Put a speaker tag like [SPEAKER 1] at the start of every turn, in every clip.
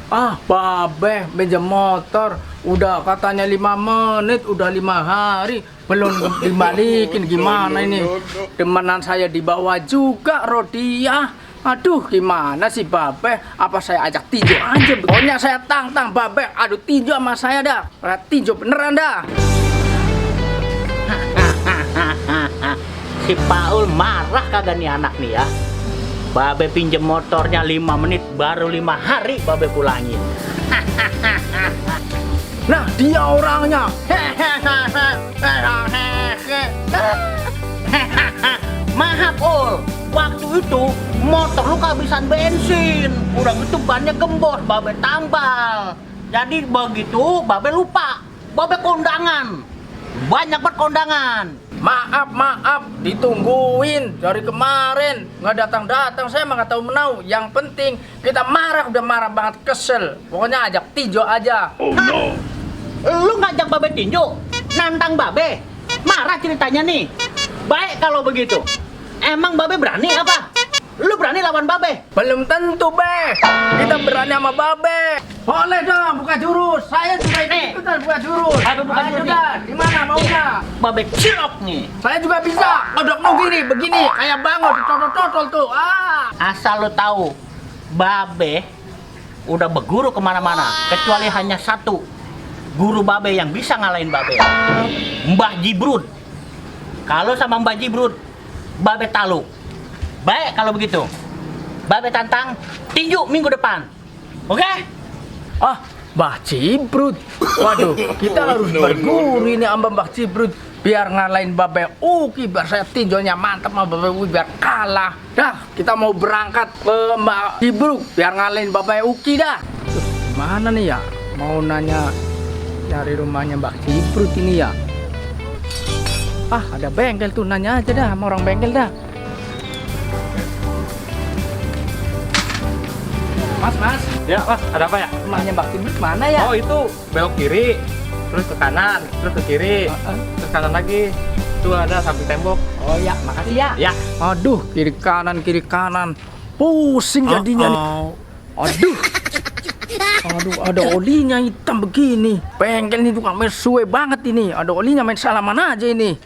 [SPEAKER 1] Ah, Babe, pinjam motor. Udah katanya 5 menit, udah 5 hari. Belum dibalikin, gimana ini? Temenan saya dibawa juga, Rodia. Aduh, gimana sih, Babe? Apa saya ajak tinju aja? Pokoknya saya tantang, Babe. Aduh, tinju sama saya dah. Tinju beneran dah.
[SPEAKER 2] Si Paul marah kagak nih anak nih ya. Babe pinjem motornya 5 menit, baru 5 hari Babe pulangin.
[SPEAKER 1] Nah, dia orangnya.
[SPEAKER 2] Maaf Ul, waktu itu motor lu kehabisan bensin. Udah gitu bannya gembos, Babe tambal. Jadi begitu Babe lupa, Babe kondangan. Banyak banget kondangan.
[SPEAKER 1] Maaf, ditungguin dari kemarin nggak datang. Saya mah nggak tahu menau. Yang penting kita marah, udah marah banget, kesel. Pokoknya ajak tinju aja.
[SPEAKER 2] Oh no. Lu ngajak Babe tinju, nantang Babe. Marah ceritanya nih. Baik kalau begitu. Emang Babe berani apa? Lu berani lawan Babe?
[SPEAKER 1] Belum tentu, Be. Kita berani sama Babe. Boleh dong buka jurus. Saya juga ikutan buka jurus.
[SPEAKER 2] Ayo buka jurus nih.
[SPEAKER 1] Gimana maunya?
[SPEAKER 2] Babe cilok nih.
[SPEAKER 1] Saya juga bisa. Odok gini, begini. Kayak bangun, ditotol-totol tuh.
[SPEAKER 2] Asal lu tahu, Babe udah berguru kemana-mana. Kecuali hanya satu guru Babe yang bisa ngalahin Babe. Mbah Jibrut. Kalau sama Mbah Jibrut, Babe talu. Baik kalau begitu, Babe tantang tinju minggu depan. Oke?
[SPEAKER 1] Ah, Mbah Cibrut. Waduh, kita harus berguru ini sama Mbah Cibrut biar ngalahin Babe Uki, biar saya tinjunya mantap sama Babe Uki biar kalah. Dah, kita mau berangkat ke Mbah Cibrut biar ngalahin Babe Uki dah. Gimana nih ya? Mau nanya nyari rumahnya Mbah Cibrut ini ya. Ah, ada bengkel tuh, nanya aja dah sama orang bengkel dah. Mas.
[SPEAKER 3] Ya, Mas, ada apa ya?
[SPEAKER 1] Rumahnya Mbak Cibrut mana ya?
[SPEAKER 3] Oh, itu belok kiri, terus ke kanan, terus ke kiri, terus kanan lagi. Itu ada samping tembok.
[SPEAKER 1] Oh ya, makasih ya.
[SPEAKER 3] Ya.
[SPEAKER 1] Aduh, kiri kanan. Pusing jadinya nih. Aduh, ada olinya hitam begini. Bengkel ini tukang mesuwe banget ini. Ada olinya main salaman aja ini.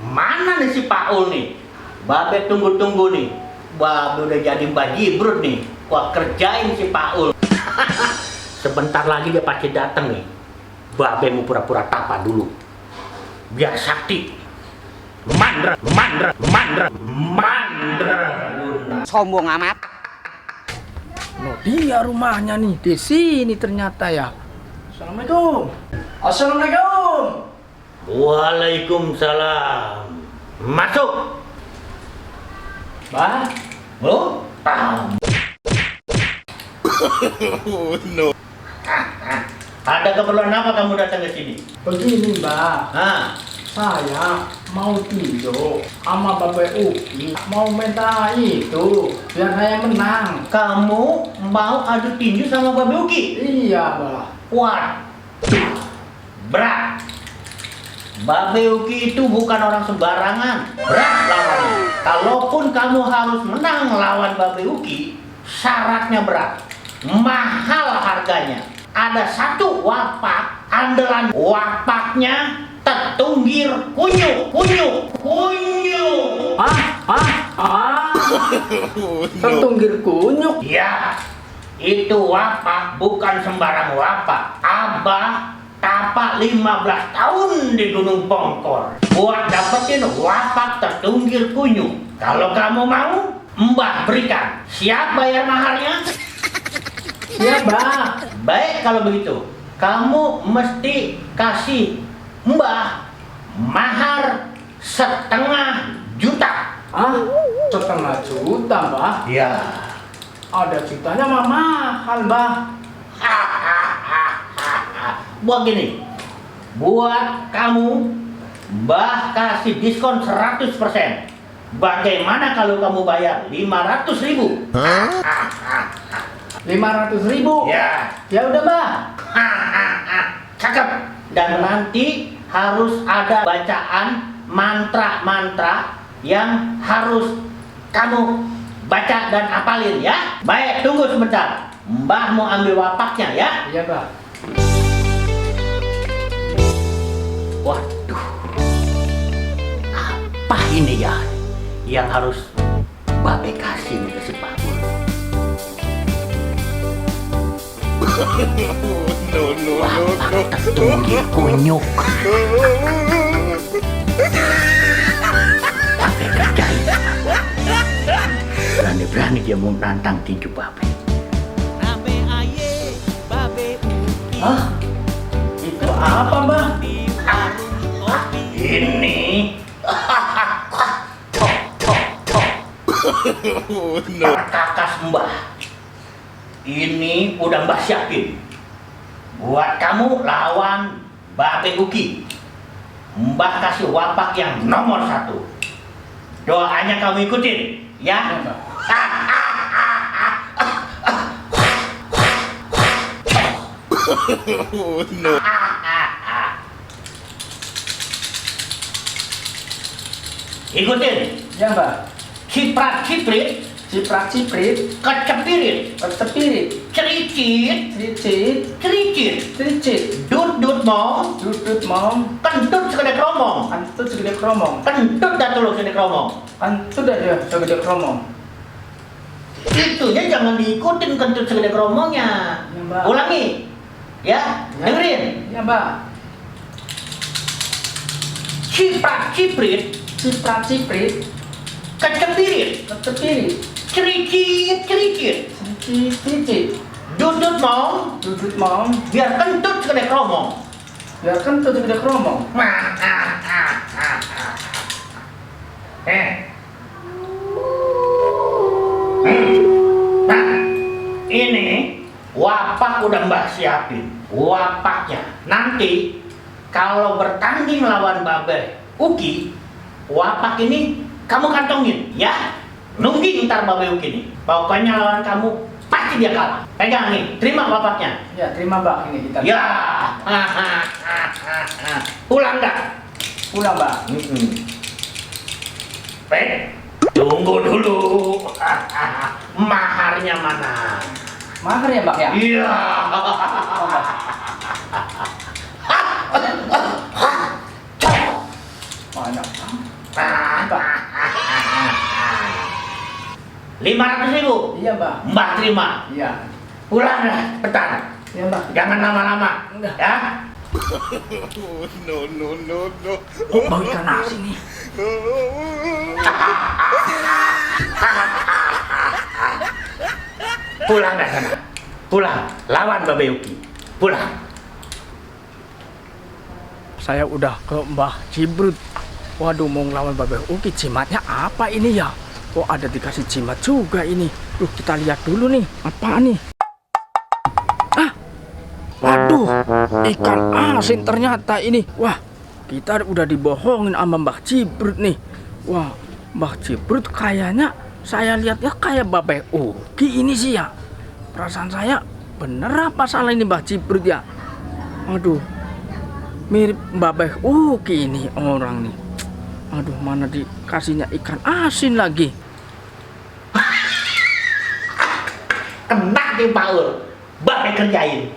[SPEAKER 2] Mana nih si Paul nih? Babe tunggu nih. Babe udah jadi Mbah Jibrut nih. Wah, kerjain si Paul. Sebentar lagi dia pasti datang nih. Babe mau pura-pura tapa dulu. Biar sakti. Mandra.
[SPEAKER 4] Sombong amat.
[SPEAKER 1] Loh, dia rumahnya nih di sini ternyata ya. Assalamualaikum.
[SPEAKER 2] Waalaikumsalam. Masuk.
[SPEAKER 1] Bah,
[SPEAKER 2] Oh, tamu.
[SPEAKER 3] No.
[SPEAKER 2] Ada keperluan apa kamu datang ke sini?
[SPEAKER 1] begini Mbak.
[SPEAKER 2] Hah?
[SPEAKER 1] Saya mau tinju sama Babe Uki. Mau minta itu biar saya menang.
[SPEAKER 2] Kamu mau adu tinju sama Babe Uki?
[SPEAKER 1] Iya, Mbak.
[SPEAKER 2] Waduh, berat. Babe Uki itu bukan orang sembarangan. Berat lawannya. Kalaupun kamu harus menang lawan Babe Uki, syaratnya berat. Mahal harganya. Ada satu wapak, andalan wapaknya Tetunggir Kunyuk.
[SPEAKER 1] Tetunggir Kunyuk.
[SPEAKER 2] Ya, itu wapak bukan sembarang wapak. Abah tapak 15 tahun di Gunung Pongkor buat dapetin wapak Tetunggir Kunyuk. Kalau kamu mau, Mbah berikan. Siap bayar maharnya?
[SPEAKER 1] Iya, Mbak.
[SPEAKER 2] Baik kalau begitu, kamu mesti kasih Mbah mahar 1,5 juta.
[SPEAKER 1] Ah, 1,5 juta, Mbak.
[SPEAKER 2] Ya.
[SPEAKER 1] Ada jutanya mah mahal, Mbak.
[SPEAKER 2] Buat gini, buat kamu Mbah kasih diskon 100%. Bagaimana kalau kamu bayar 500.000?
[SPEAKER 1] 500.000.
[SPEAKER 2] Ya.
[SPEAKER 1] Ya udah, Mbak.
[SPEAKER 2] Cakep. Dan nanti harus ada bacaan mantra-mantra yang harus kamu baca dan hafalin ya. Baik, tunggu sebentar. Mbah mau ambil wapaknya ya.
[SPEAKER 1] Iya, Mbah.
[SPEAKER 2] Waduh, apa ini ya yang harus Babe kasih nih ke si Pak Bul? Wapak tertunggil kunyuk. Babe kerjain. Berani-berani dia mau nantang tinju Babe. Hah? Itu apa, Mbah? Ini perkakas Mbah. Ini udah Mbah siapin buat kamu lawan Babe Uki. Mbah kasih wapak yang nomor 1. Doanya kamu ikutin ya. Ikutin.
[SPEAKER 1] Iya, Mbah.
[SPEAKER 2] Ciprat ciprit,
[SPEAKER 1] Ciprat-ciprit,
[SPEAKER 2] kecepirit,
[SPEAKER 1] ketepirit,
[SPEAKER 2] cericit,
[SPEAKER 1] cicit,
[SPEAKER 2] cericit,
[SPEAKER 1] cicit,
[SPEAKER 2] dut dut mong,
[SPEAKER 1] dudut mom,
[SPEAKER 2] kentut segede kromong,
[SPEAKER 1] antut segede kromong,
[SPEAKER 2] kentut dah tulung segede kromong.
[SPEAKER 1] antut aja segede kromong.
[SPEAKER 2] Itunya jangan diikutin kentut segede kromongnya.
[SPEAKER 1] Ya, Mbak.
[SPEAKER 2] Ulangi, ya,
[SPEAKER 1] Ya.
[SPEAKER 2] dengerin.
[SPEAKER 1] Iya, Mbak.
[SPEAKER 2] Ciprat ciprit,
[SPEAKER 1] Ciprat-ciprit,
[SPEAKER 2] kecepirit,
[SPEAKER 1] ketepirit,
[SPEAKER 2] cericit cericit,
[SPEAKER 1] cicit, cicit,
[SPEAKER 2] dut dut mong,
[SPEAKER 1] dudut mom,
[SPEAKER 2] biar kentut segede kromong.
[SPEAKER 1] biar kentut segede kromong.
[SPEAKER 2] Nah, ini wapak udah Mbah siapin. Wapaknya nanti kalau bertanding lawan Babe Uki, wapak ini kamu kantongin ya. Nungging ntar Babe Uki nih. Pokoknya lawan kamu pasti dia kalah. Pegang nih, terima wapaknya.
[SPEAKER 1] Ya, terima, Mbak. Ini kita
[SPEAKER 2] Ya, pulang nggak?
[SPEAKER 1] pulang, Mbak.
[SPEAKER 2] Tunggu dulu. Maharnya mana?
[SPEAKER 1] Mahar ya, Mbak ya?
[SPEAKER 2] Iya.
[SPEAKER 1] Banyak.
[SPEAKER 2] 500.000.
[SPEAKER 1] Iya, Mbak.
[SPEAKER 2] Mbah terima.
[SPEAKER 1] Iya.
[SPEAKER 2] Pulang dah, petan.
[SPEAKER 1] Iya, Mbak.
[SPEAKER 2] Jangan lama-lama.
[SPEAKER 1] Enggak.
[SPEAKER 2] Ya.
[SPEAKER 1] Oh, bau ikan asin nih.
[SPEAKER 2] Pulang dah sana. Pulang. Lawan Babe Uki. Pulang.
[SPEAKER 1] Saya udah ke Mbah Cibrut. Waduh, mau ngelawan Babe Uki. Jimatnya apa ini ya? Oh, ada dikasih jimat juga ini. Duh, kita lihat dulu nih. Apa nih? Ah, waduh, ikan asin ternyata ini. Wah, kita udah dibohongin sama Mbah Cibrut nih. Wah, Mbah Cibrut kayaknya saya lihatnya kayak Babe Uki ini sih ya. Perasaan saya bener apa salah ini Mbah Cibrut ya? Aduh, mirip Babe Uki ini orang nih. Aduh, mana dikasihnya ikan asin lagi.
[SPEAKER 2] Kena di Paul. Babe kerjain.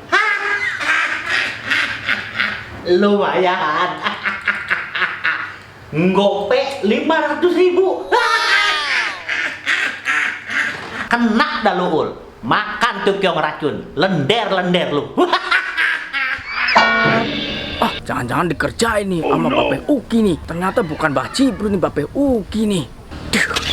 [SPEAKER 2] Lumayan. Ngope 500.000. Kena dah lu Ul. Makan tuh kiong racun. Lender-lender lu.
[SPEAKER 1] Ah, jangan-jangan dikerjain nih sama Babe Uki nih. Ternyata bukan Mbah Cibrut nih, Babe Uki nih. Duh.